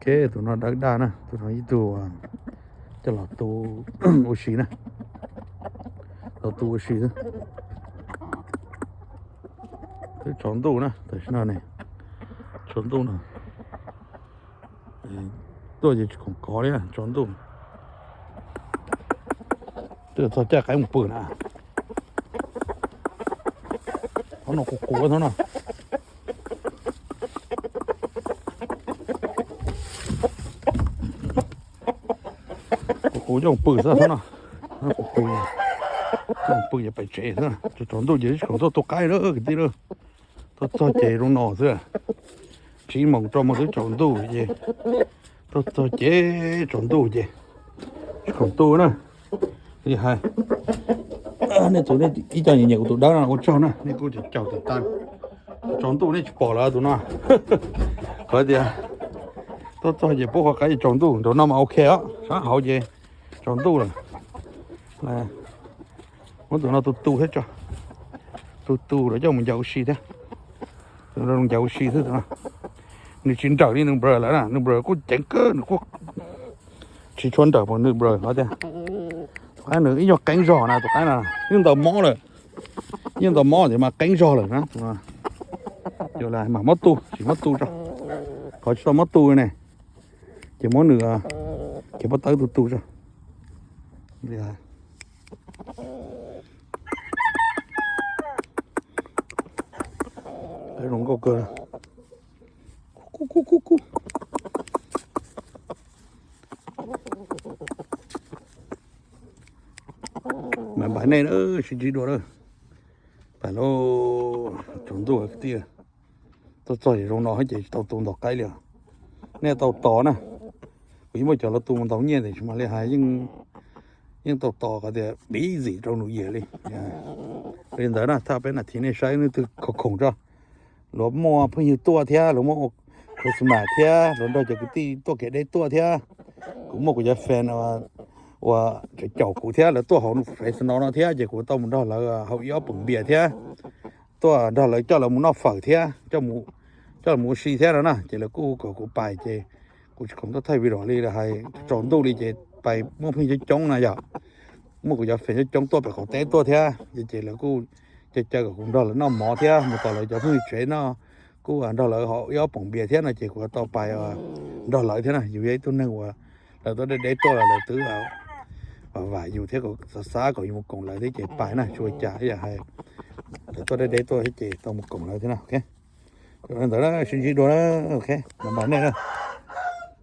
Ces tus no dawb daj na, tus no ib tug coj los tu ua si na, los tu ua si xwb. Twb tsaus ntuj na, tam sim no ne, tsaus ntuj no, tuaj ces tsis khoom kov li, tsaus ntuj. Twb txog caij qaib mus pw na. Qhov no qus qus thob no. Qus qus coj mus pw xwb thob no. Qus qus coj mus pw ces pais tsev xwb. Tsaus ntuj ces tsis khoom tuaj tu qaib lawm kwv tij lawm. Tuaj txog ces zoo no xwb. Tsib moos rau moos twb tsaus ntuj ces, tuaj txog ces tsaus ntuj ces tsis khoom tu na. Li hais, nej tus, nej ib co nyiam nyiam kuv tus dawb no ua tsaug na, nej kuj caum caum tus tas. Tsaus ntuj nej tsis pom lawm tus no. Qhov tias tuaj txog ces pub qhov qaib ces tsaus ntuj, nraum no mas ok os, sab hauv ces tsaus ntuj lawm. Muab tus no tu tu thiab tso, tu tu lawv coj mus ncaws ua si thiab. Tus no ncaws ua si xwb tus no. Nws tsis nrawm li nws brother lawm na, nws brother kuj ceev kawg, nws kuj tsis tshua nrawm npaum nws brother hov tiag. Tus qaib nws ib nyuag qeeb zog na, tus qaib no yeej ntaus mob lawm, yeej ntaus mob tias mas qeeb zog lawm na. Yog li mam muab tu, tsis muab tu tso, qhov tsis tau muab tu ne, ces muab nws, ces pob tawb tu tu tso. Zoo nkauj kawg. Mas npaj nej sib ntsib dua lawm. Pais lauj, tsaus ntuj tiag. Tuaj txog ces zoo no ces tsis tau tu ntau qaib li os. Nej tau tos na, kuv yeej muaj cov los tu mus ntau nyiaj tiam sis mas li hais yeej tau tos qhov tias busy rau New Year li. Li ntawd na, thaj peb nas this nej saib leej twg khoom khoom tso. Luag muaj phooj ywg tuaj thiab, luag muaj ua Christmas thiab, luag nrog cov kwv tij tuaj kev deb tuaj thiab. Kuv muaj kuv cov fan uas tseem caum kuv thiab, lawv tuaj hauv Fresno no thiab, ces kuv tau mus nrog lawv haus ib ob pum npias thiab, tuaj nrog lawv coj lawv mus noj fawm thiab, coj lawv mus ua si thiab no na, ces lawv kuj kom kuv pais ces kuv tsis khoom tuaj thaij video li, hais tsaus ntuj li ces pais muaj phooj ywg coob coob na yom, muaj kuv cov fan coob coob tuaj pem qaum teb tuaj thiab, ces lawv kuj caw caw kom kuv nrog lawv noj mov thiab mus tos lawv cov phooj ywg tsev no, kuj nrog lawv haus ib ob pum npias thiab no ces kuv tau pais nrog lawv thiab na. Yus yog ib tug neeg uas lawv tuaj deb deb tuaj los lawv twb vam yus thiab, xav xav kom yus mus koom lawv thiab ces pais na, tsis ua cas ib yam hais lawv tuaj deb deb tuaj thiab ces tau mus koom lawv thiab na. Ntawd sib ntsib dua, ok, npaj nej na.